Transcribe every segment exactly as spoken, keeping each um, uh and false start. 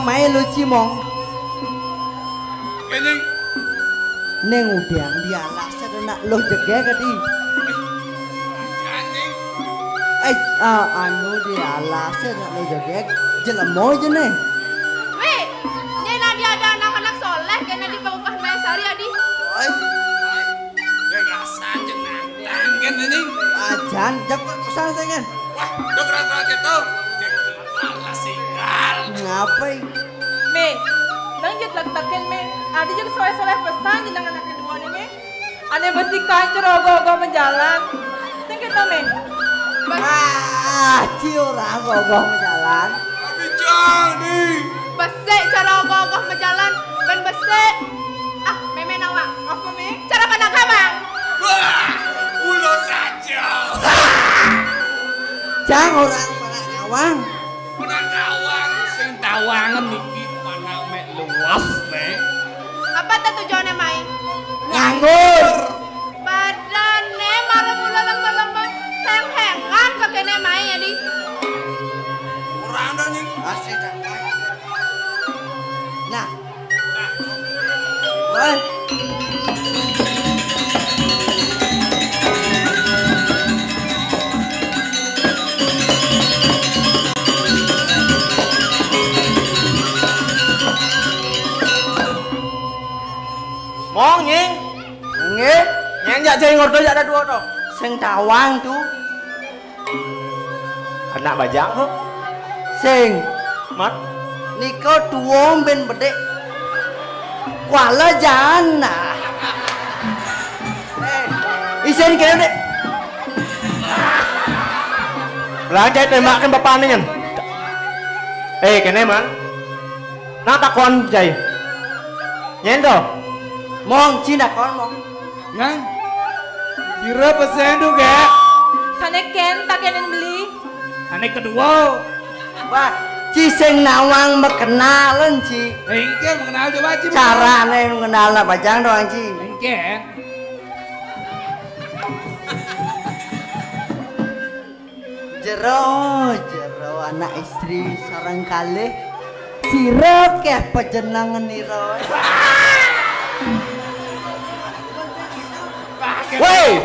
Mai lu cimong. Kéné. Ning udiang dialasé nak lu jegég adi. Jani. Eh, ah, anu dialasé nak lu jegég. Jelema aja né. Wéh, nyén adi ada anak-anak soléh kéné di Pangukah Mayasari adi. Oi. Oi. Gagasan jeung nantang kéné ning. Ajan, jak perkusan sing. Wah, dok rata gitu. Cek kalah sigal. Ngapa? Mé, nang jut lak-lakin, Mé. Adi jeung soléh-soléh pesan jeung nang anak kedua nih, Mé. Ané besi kancur ogoh-ogoh menjalan. Sing kita, Mé. Ah, ci urang ogoh menjalan. Abi jani. Besi cara ogoh-ogoh menjalan. Ben besi. Ah, Mémé nawang. Apa, Mé? Cara pandang kamang. Wah, ulo saja. Cang urang pandang kamang. Pandang kamang sing tawangan niki pandang mek luas, Mek. Apa tuh tujuannya, Mai? Nganggur. Badané marem ulah lemah-lemah, heng-hengan ka kéné, Mai, adi. Kurang dah nih. Asli dah. Nah, Mong, nying. Nggih. Nying jak jai ngordo jak ada dua to. Sing tawang tu. Anak bajang tu. Sing. Mat. Nika tuwom ben bedek. Kuala jana. Eh, isin kene dek. Lah, cai tembakin bapak nih, nyen. Eh, kene, Man. Nah, takon, cai. Nyen to? Mong, Cina kon, Mong. Yang? Sira pesen tu, Kak? Sané kén tak kénén beli. Sané kedua. Wah, ci sing nawang makenalan, ci. Engké makenal coba, ci. Carané makenal nak bajang doang, ci. Engké. Jero, jero anak istri sareng kalih. Sira kéh pajenengan nira. Woi.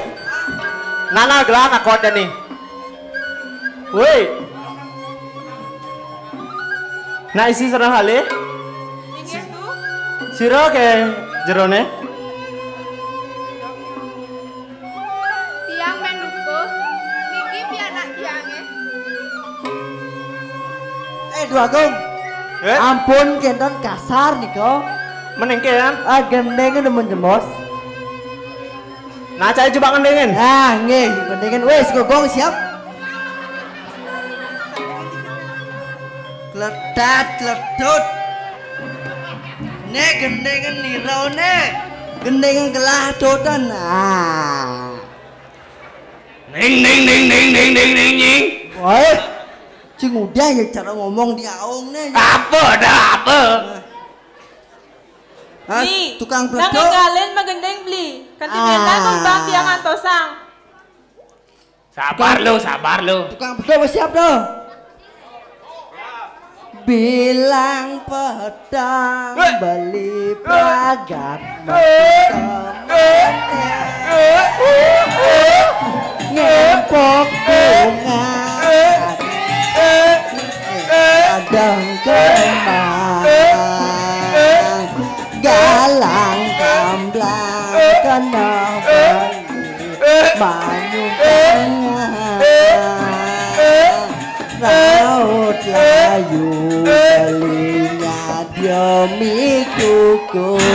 Nana gelah nak kau nih. Woi. Nak isi sareng kalih. Inggih, Bu. Sira kéh jeroné? Tiang mén dukuh, niki pianak tiangé. Eh, Dwagung. Eh? Ampun, kénten kasar nika. Menengke, ya? Ah, gendeng demen jemos. Nah, cai coba ngendengin. Ah, nggih, gendengin. Wis, Gogong siap. Kletat, kletut. Né gendengin nira né. Gendengin gelah tutan. Ah. Ning, ning, ning, ning, ning, ning, ning, ning. Woi. Cing udah ya cara ngomong di aung né. Apa dah, apa? Hah? Ni, tukang nang pledok? Ngalin magendeng beli. Kanti ah. Bentang kembang tiang antosang. Sabar lu, sabar lu. Tukang pledok wis siap dah. Bilang petang beli pragat ngempok bunga adang kembang galang gamblang kena beli manyung tengah laut layu belinya demi kukurin.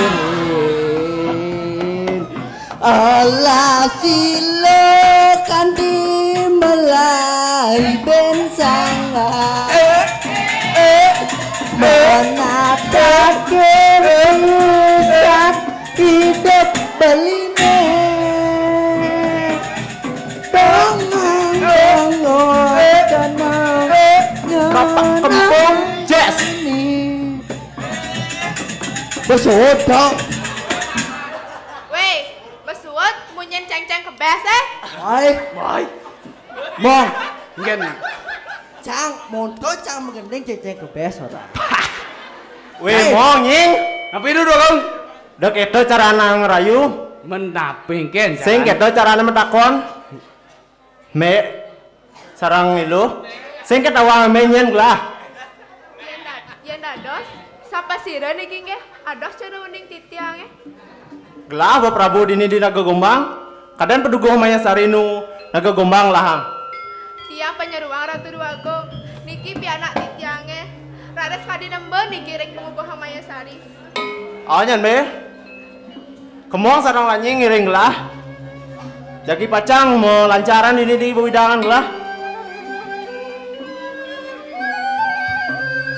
Alah sila kandi melai ben sangat menatake rusak hidup beliné. Tongong tongong tenang. Bapak Kempung, jazz. Besodok. Wéh, besuut munyin céngcéng kebés, eh. Wai. Wai. Mong. Nggih, Nang. Cang, monto cang magending céngcéng kebés ora. Wéh, Mong, Nying. Napi dudu, Kong? Dek éto carana ngerayu. Menapi ken? Sing carana? Éto carana matakon. Mbé, sareng Iluh. Sing katawa mbé nyén gelah. Yén da-, yén dados, sapasira niki nggih? Ados cara uning titiangé. Gelah, Bapak Prabu, dini di Naga Gombang. Kadén padukuh Mayasari nu Naga Gombang lahang. Tiang panyeruang Ratu Déwa Agung. Niki pianak titiangé. Raris kadi nembé niki ring pangukuhan Mayasari. Aja, Mbé. Kemong sareng Lanying ngiring gelah. Jagi pacang malancaran dini di wewidangan gelah.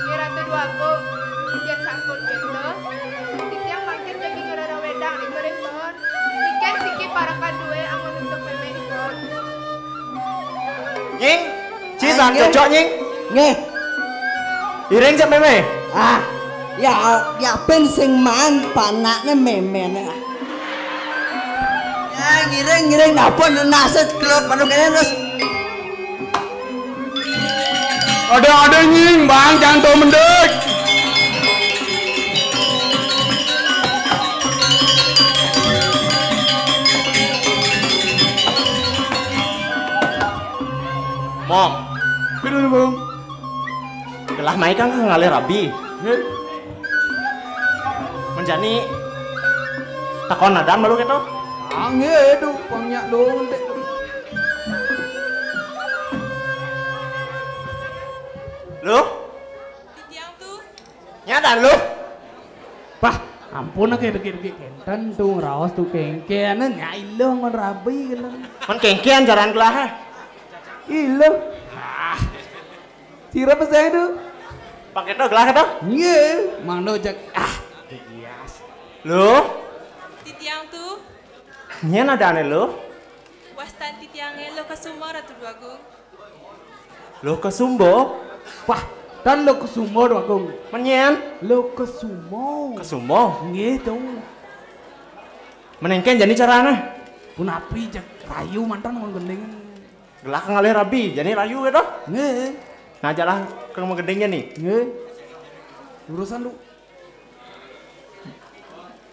Nggih Ratu Déwa Agung, yén sampun kéto, titiang mangkin jagi ngrereh wedang ring ngiring pohon. Niken siki parekan dué anggon untuk mémé di pohon. Nying, ci, ah, san nggih. Cocok, Nying. Nggih. Iring cak mémé. Ah, ya, ya pén sing maan panakné méméné. Ya, ngiring, ngiring, dapun nasut kelut padung kéné terus. Ada-ada, Nying, Bang, jangan tau mendek. Mong. Pira, Bang? Gelah mai kan ngalih rabi. Hé? Menjani takon adan malu kéto? Ah, nggih, duh, pang nyak dong, enték. Luh? Titiang tu. Nyadan, Luh? Pah, ampun, ké dikit-dikit kénten tu, ngraos tu kéngkén, nya Iluh anggon rabi, kénten. Mén kéngkén carana gelah, hé? Iluh. Ah. Sira pesan tu? Pakai tu gelah tu? Nggih, mangda jak. Ah, hias. Luh? Titiang tu. Nyén adané, Luh? Wastan titiangé Luh Kesuma, Ratu Déwa Agung. Luh Kesumba? Wah, tan Luh Kesumba, Déwa Agung. Mén nyén? Luh Kesuma. Kesuma? Nggih, tu. Mén kéngkén jani carané? Punapi jak rayu manten mun gending. Gelah ka ngalih rabi, jani rayu kéto? Nggih. Nah, jalan ka magending jani. Nggih. Lurusan, Luh.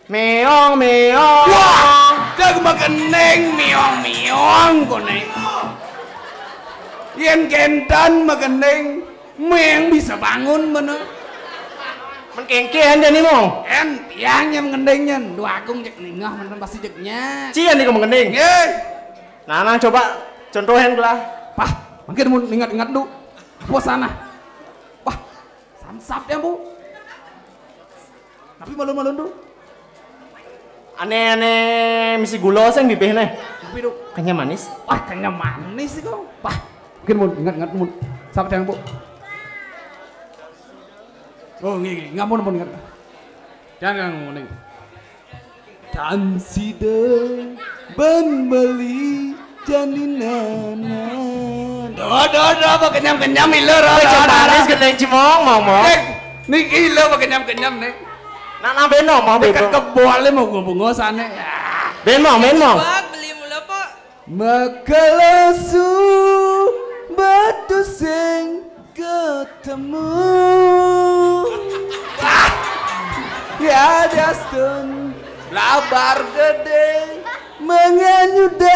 Méong, méong. Wah, dag magending, méong, méong, koné. Yén kénten magending, méng bisa bangun, bener. Mén kéngkén jani, Mong? Kén, tiang nyén magending nyén. Déwa Agung jak ningeh, manten pasti jak nya. Ci, jani ka magending. Nggih. Nah, nah, coba contohin gelah. Pah, mangkin mun inget-inget, Du. Apa sana? Wah, sansap ya, Bu. Tapi malu-malu, Du. Ané, ané misi gula sing bibihné. Tapi, Du. Kenyam manis. Wah, kenyam manis kok. Pah, mangkin mun inget-inget mun. Sap ya, Bu. Oh, nggih, nggih. Ngampun, ampun, inget. Jangan, jangan, nggih. Tan sida ban beli janinana. Doh, doh, doh, apa kenyam-kenyam ilu, roh, roh, roh, manis roh. Gending cimong, mong, mong. Cék, niki ilu apa kenyam-kenyam, nih. Nak, nak, beno, mong, beno. Dekat kebole mau bunga-bunga sana. Ya. Ben, mong, ben, mong. Wah, beli mula, Pak. Makalasu batu sing ketemu. Ya diastun labar gede menganyudan.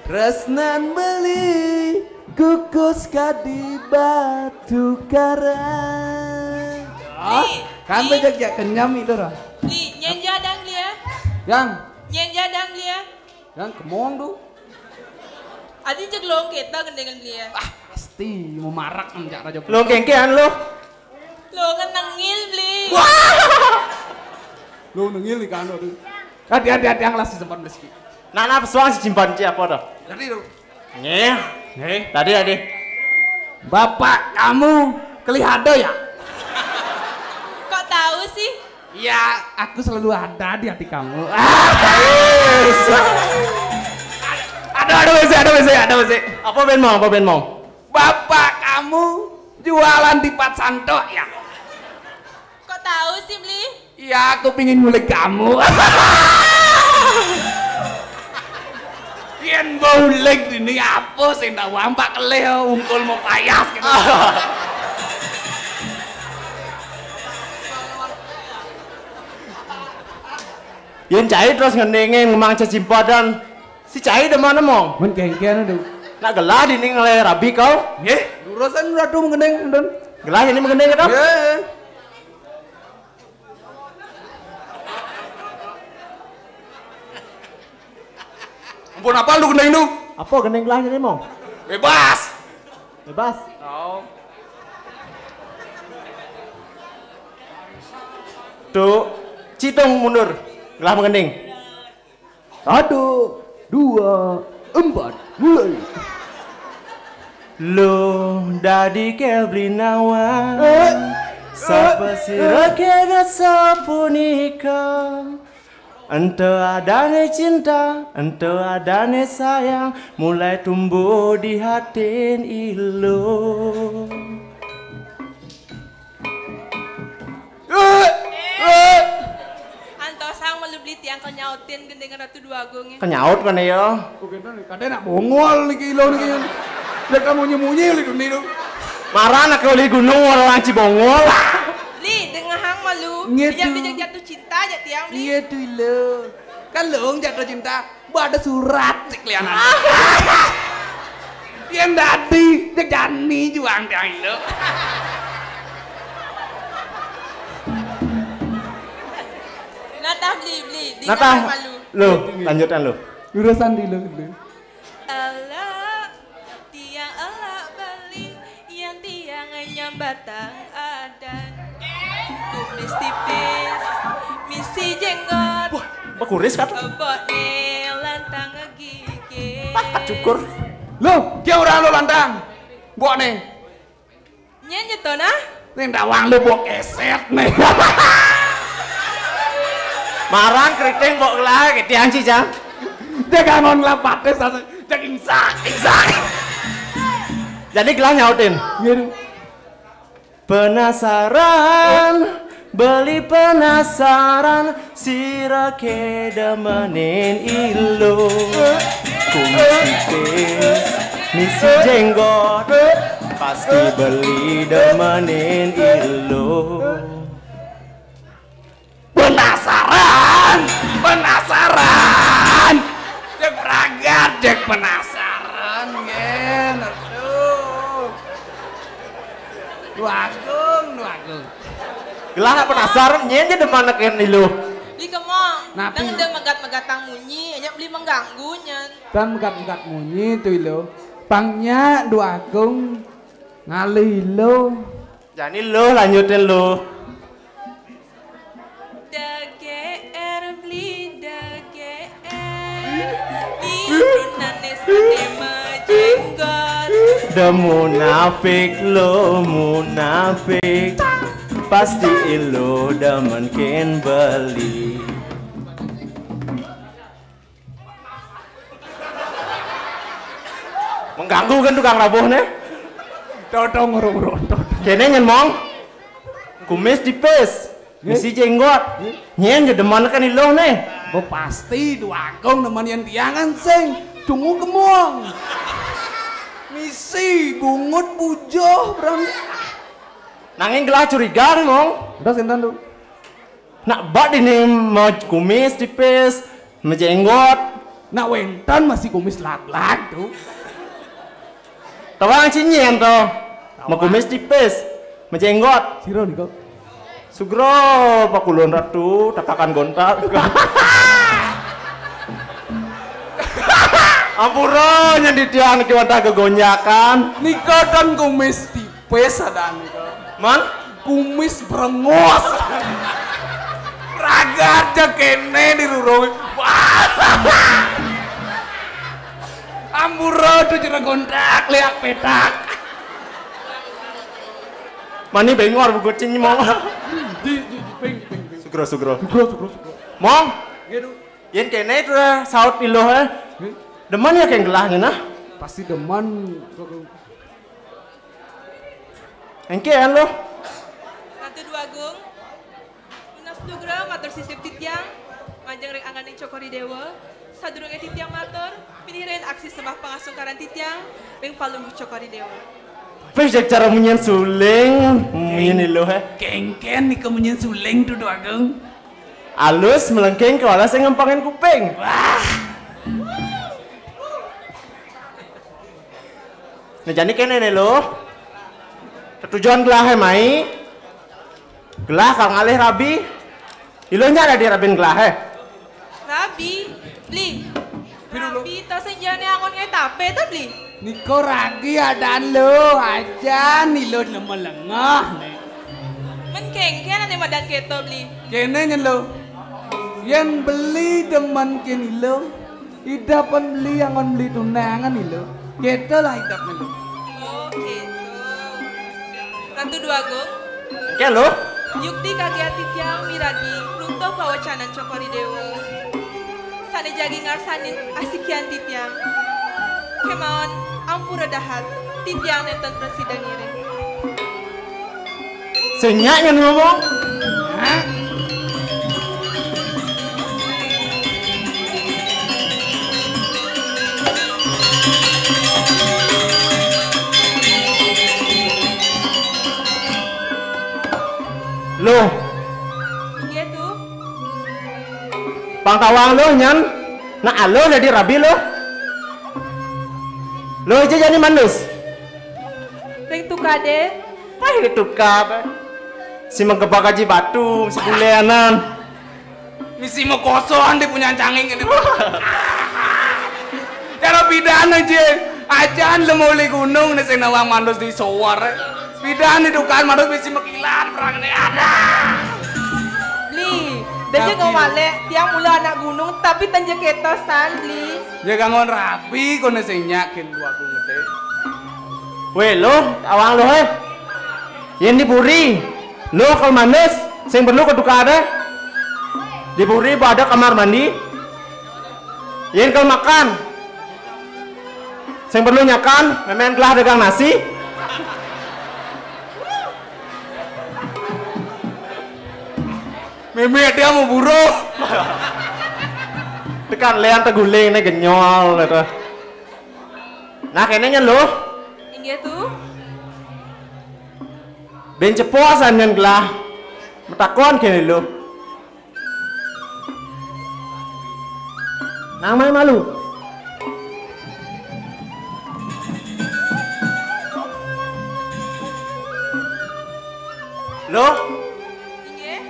Resnan beli kukus kadi batu karang. Ah, kan bejak jak kenyam itu, Ron. Li, nyen jadang dia. Yang. Nyen jadang dia. Yang kemong tu. Adi jeg long kita gendingan beli ya. Ah, pasti mau marak menjak raja. Long kengkean lo. Long nengil beli. Wah. Long nengil di kano tu. Hati-hati, hati yang lah si sempat meski. Nah, nah, pesuang si simpan siapa tu? Tadi tu. Nih. Nih. Tadi, tadi. Bapak kamu kelihado ya? Kok tahu sih? Ya, aku selalu ada di hati kamu. Ada, ada masih, ada masih, ada masih. Apa ben mau, apa ben mau? Bapak kamu jualan di Pat Santo ya? Kok tahu sih, Bli? Iya, aku pingin ngulik kamu. Yen mau ulik ini apa sih, tak wampak kelih ungkul mau payas gitu. Yén cai terus ngendingin ngemang cecimpodan. Si cai demen emong. Men kéngkén, aduh. Nak gelah dini ngelai rabi kau. Nggih, lurusan Ratu mengending, Don. Gelah ini mengending, Don. Nggih. Ampun, apa lu gending tu? Apa gending gelah ini, Mong? Bebas. Bebas. Oh. Tu, citung mundur. Gelah mengending. Satu, dua, empat, mulai. Luh dadi Kevlin Awan. Eh, sapa eh, sira eh. Kena sapunika? Ento adane cinta, ento adane sayang, mulai tumbuh di hatin ilo. Eh, eh. Antosang malu beli tiang kau nyautin gendingan Ratu Dua Agung ya. Kenyaut kan ya? Kadang nak bongol niki ilo niki. Dia kamu nyemunyi oleh dunia tu. Marah nak kau li gunung orang lanci bongol. Li, dengahang malu. Ngetu. Bijak-bijak jatuh cinta aja tiang, Li. Ngetu ilo. Kan lo jatuh cinta. Mbok ada surat sik lianan. Yén dadi jejani juang tiang Indo. Natah beli beli di Natah malu. Lo, lanjutan lo. Lurusan di lo. Elak, tiang elak beli, yang tiang nyambatang adan. Kumis tipis, misi jenggot. Wah, bekuris kan? Obokne lantang gigi. Pakat cukur. Lo, dia orang lo lantang. Mbok nih. Nyén nyeto nah? Ning dawang lu bok keset nih. Marang keriting bok lah, gitu yang cijang. Dia kangen lah pates, dia ingsak, ingsak. Jadi gelah nyautin. Iya, Du. Penasaran, beli penasaran, sira ke demenin ilo. Kumis tipis, misi jenggot, pasti beli demenin ilo. Penasaran, penasaran. Cek pragat, cek penasaran, gen. Aduh. Nu Agung, Nu Agung. Gelah nak penasaran, nyén je demen neken iluh. Beli kemong. Napi? Nang enda megat-megatang munyi, nya beli mengganggu nyen. Tan megat-megat munyi tu iluh. Pang nya Nu Agung ngalih iluh. Jani luh, lanjutin luh. Dager beli dager. Irunane sane majenggot. Da munafik luh, munafik. Pasti iluh demen ken beli. Mengganggu kan tukang rabuh nih. Totong urung-urung, totong. Kene nyen mong. Kumis tipis. Misi jenggot. Nyen je demen kan iluh nih. Bo pasti Nu Agung demen yen tiangan sing. Dungu kemong. Misi bungut bujuh, Bram. Nanging gelah curiga nih, Mong. Udah sinten tu? Nak bak dini mau kumis tipis, majenggot. Nak wenten masih kumis lag-lag tu. Tawang cinyen to. Mau kumis tipis, majenggot. Sira nika. Sugro pakulun ratu, tapakan gontal. Ampura nyen ditian ki wantah gegonjakan. Nika tan kumis tipis. Pes ada nika. Man? Kumis brengos. Ragat ja kene di rurung. Ambura tu jero kontak, liak petak. Mani bengor bu kucing mau. Di, di, di, ping, ping, ping. Sugro, sugro. Sugro, sugro, sugro. Mong? Gitu. Yen kene tu dah saut iluh eh. Demen ya keng gelah ngena. Pasti demen. Engke anu. Ratu Dwagung, menas nugra matur sisip titiang, majeng ring angganing Cokor I Dewa, sadurunge titiang matur, pinihin aksi sembah pangasungkaran titiang, ring Palungguh Cokor I Dewa. Peh, jak cara munyin suling, munyin iluh, eh. Kengken nika munyin suling, Ratu Dwagung. Alus melengking kéwala sing ngempengin kuping. Wah. Nah, jani kéné né, Luh. Tetujon gelahé mai. Gelah kal ngalih rabi. Iluh nyak dadi rabin gelahé. Rabi, Bli. Rabi, to sing jani angon ngaé tapé to, Bli. Nika ragi adan Luh, ajan Iluh nemelengah né. Men kéngkén ané madan kéto, Bli. Kéné nyén Luh. Yén beli demen kén Iluh, idapan beli angon beli tunangan Iluh. Kéto lah idapné Luh. Oh, kéto. Ratu Déwa Agung. Engké Luh. Yukti kagiat titiang miragi pluntoh pawecanan Cokor I Déwa. Sané jagi ngarsanin asikian titiang. Kémaon ampura dahat titiang nénten prasida ngiring. Sing nyak nyén ngomong. Hah? Luh. Inggih, Tu. Pang tawang Luh nyén. Nak Aluh dadi rabi Luh. Luh ija jani mandus. Ring tukadé. Pah, ring tukad. Si mengkebak aji batu, si gulenan. Misi makosohan di punyan canging kéné. Cara pidan aja. Ajan lemu uli gunung né sing nawang mandus di sowar. Pidan di tukad mandus misi makilat perang né ada. Bli, da ja ngawalé, tiang mula anak gunung, tapi ten ja kéto san, Bli. Ya kangon rabi koné sing nyak kén gua aku ngedé. Wéh, Luh, tawang Luh, éh. Yén di puri, Luh kal mandus, sing perlu ka tukadé. Di puri ba ada kamar mandi. Yén kal makan, sing perlu nyakan, mémén gelah dagang nasi. Mémé dia mau buruh. Tekan léan teguling né genyol éta. Nah, kéné nyén Luh. Inggih, Tu. Bén cepo san nyén gelah. Matakon kéné Luh. Nang mai malu. Luh. Inggih.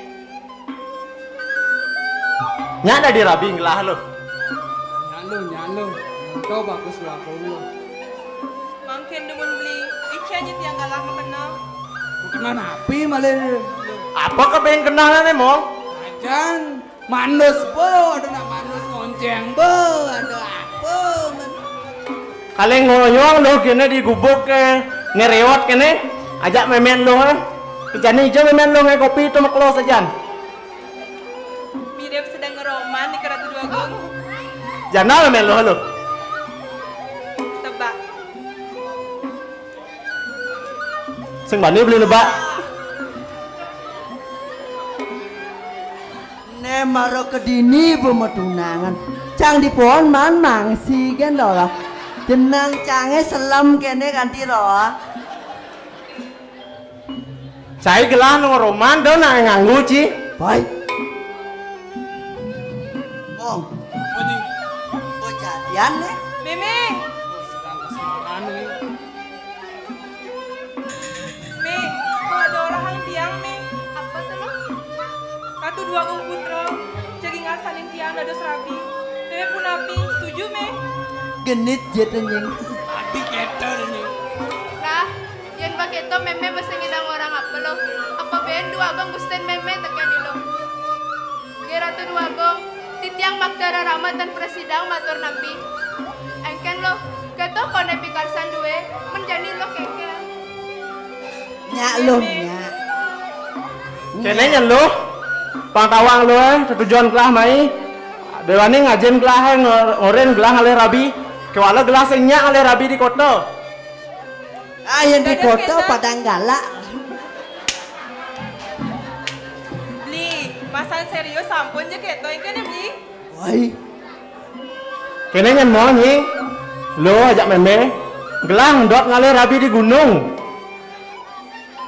Nyak dadi rabi gelah Luh. Nyak Luh, nyak Luh. Monto bagus Luh Agung Luh. Mangkin dumun beli, ica aja tiang galah makenal. Makenal napi malih? Apa kebeng kenalné, Mong? Ajan, mandus po, ada nak mandus ngonceng po, ada apa men? Kaleng ngoyong Luh kéné di gubuk ké, né réwot kéné, ajak mémén Luh, éh. Jani ija mémén Luh ngaé kopi to makelo sajan. Mirip sedang ngeroman di Ratu Déwa Agung. Jana mémén Luh, Luh. Tebak. Sing bani beli nebak. Né mara kedini ba matunangan. Cang di pohon man mangsi gén Luh. Jeneng cangé selem kéné kanti Luh. Cai gelah nu roman do nak nganggu ci. Baik. Mong. Apa, Ji? Kejadian né? Mémé. Oh, sedang kesemuran né. Mé, kalau ada orang yang tiang, Mé. Apa tuh, Lo? Ratu Déwa Agung Putra, jagi ngarsanin tiang dados rabi. Mémé punapi, setuju, Mé? Genit jé tenying. Adi ketel né. Lah, yén ba kéto mémé bisa ngidang orang apa, Lo? Apa bén Déwa Agung gustin mémé tekén Ilo? Nggih, Ratu Déwa Agung, titiang makta rarama tan prasida matur napi. Éngkén Lo, kéto koné pikarsan dué, men jani Lo kéngkén. Nyak Luh, nyak. Kéné nyén Luh. Pang tawang Luh, tetujon gelah mai. Déwané ngajin gelah, ngor-, ngorin gelah ngalih rabi. Kéwala gelah sing nyak ngalih rabi di kota. Ah, yén di kota padang galak. Bli, masan sérius sampun ja kéto, éngkén Bli? Woi. Kéné nyén Mong, Nyi. Lo ajak mémé. Gelah ndot ngalih rabi di gunung.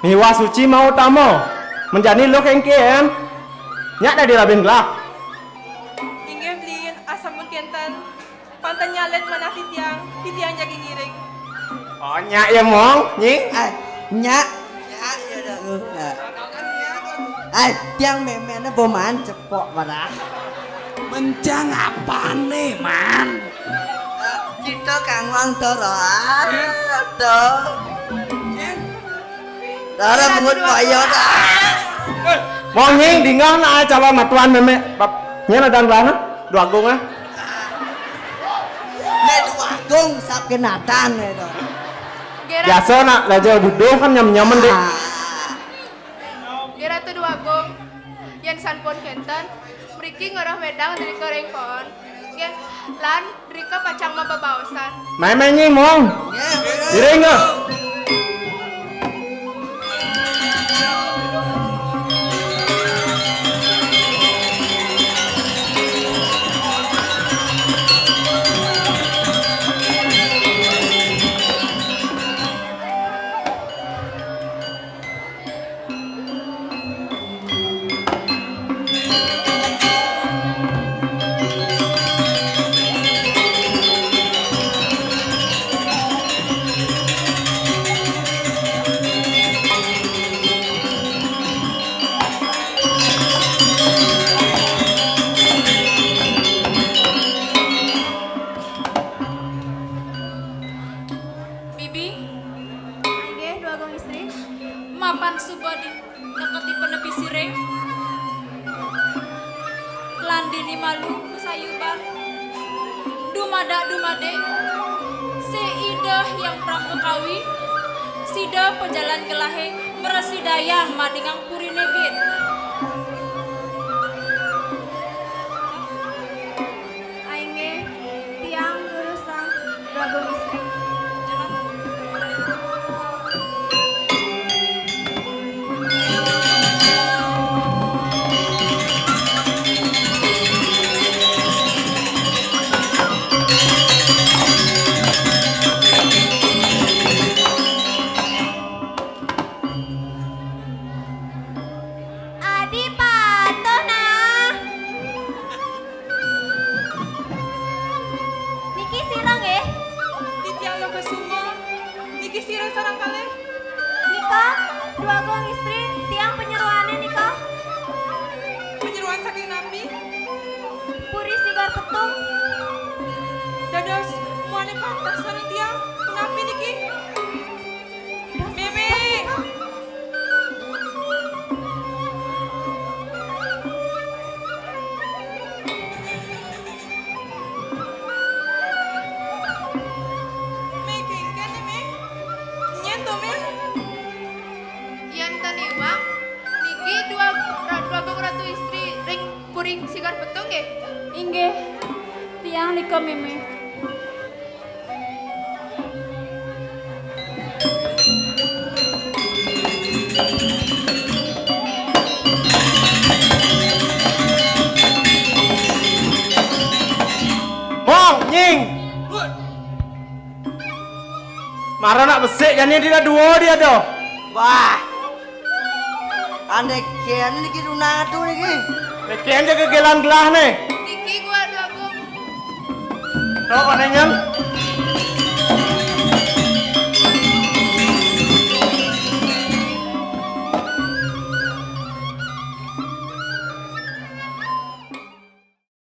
Miwah suci mau tama. Men jani Lo kéngkén. Nyak dadi rabin gelah. Tanya lét manah titiang, titiang jagi ngiring. Oh, nya ya, Mong, Nying. Ah, nya. Nya, ya dah. Ah, tiang méména boman cepok pada. Mencang apa nih, Man? Kita kangwang toro. Ah, to. Dara buat bayar dah. Mong, Nying, dingah na calon matuan mémé. Bab, nya na dan dua na, Dwagung ah. Né Dwagung sap genatan né to. Biasa na raja buduh kan nyam-nyaman deh. Ah. Nggih Ratu Dwagung, yén sampun kénten, mriki ngerah wédang drika ring pohon. Nggih, lan drika pacang mabebaosan. Mémé, Nying, Mong. Nggih, nggih. Iring, nggih. Bibi. Inggih, Dwagung Istri. Mapan suba di neketi penepi siring. Lan dini malu masayuban. Dumadak dumadik. Si Ida Hyang Pramakawi, sida pajalan gelahé mrasidayang madingang puriné bit. Inggih, tiang durusang Dwagung Istri. Adi patuh nah. Niki sira nggih? Titiang Lokasuma. Niki sira sareng kalih? Nika, Dwagung Istri, tiang panyeroané nika. Panyeroan saking napi? Puri Sigar Petung. Dados muané patah sareng tiang. Punapi niki? Mémé. Mé, kénkén, Mé. Nyén to, Mé? Yén ten iwang, niki dua, ra-, Dwagung Ratu Istri ring Puri Sigar Petung nggih? Inggih. Tiang nika, Mémé. Mong, Nying. Mara nak besik jani dina dua dia tu. Wah. Andai kian niki tunang atu niki. Niki anja gegelan gelah ni. Niki gua dua bung. Tok, aneh nyang.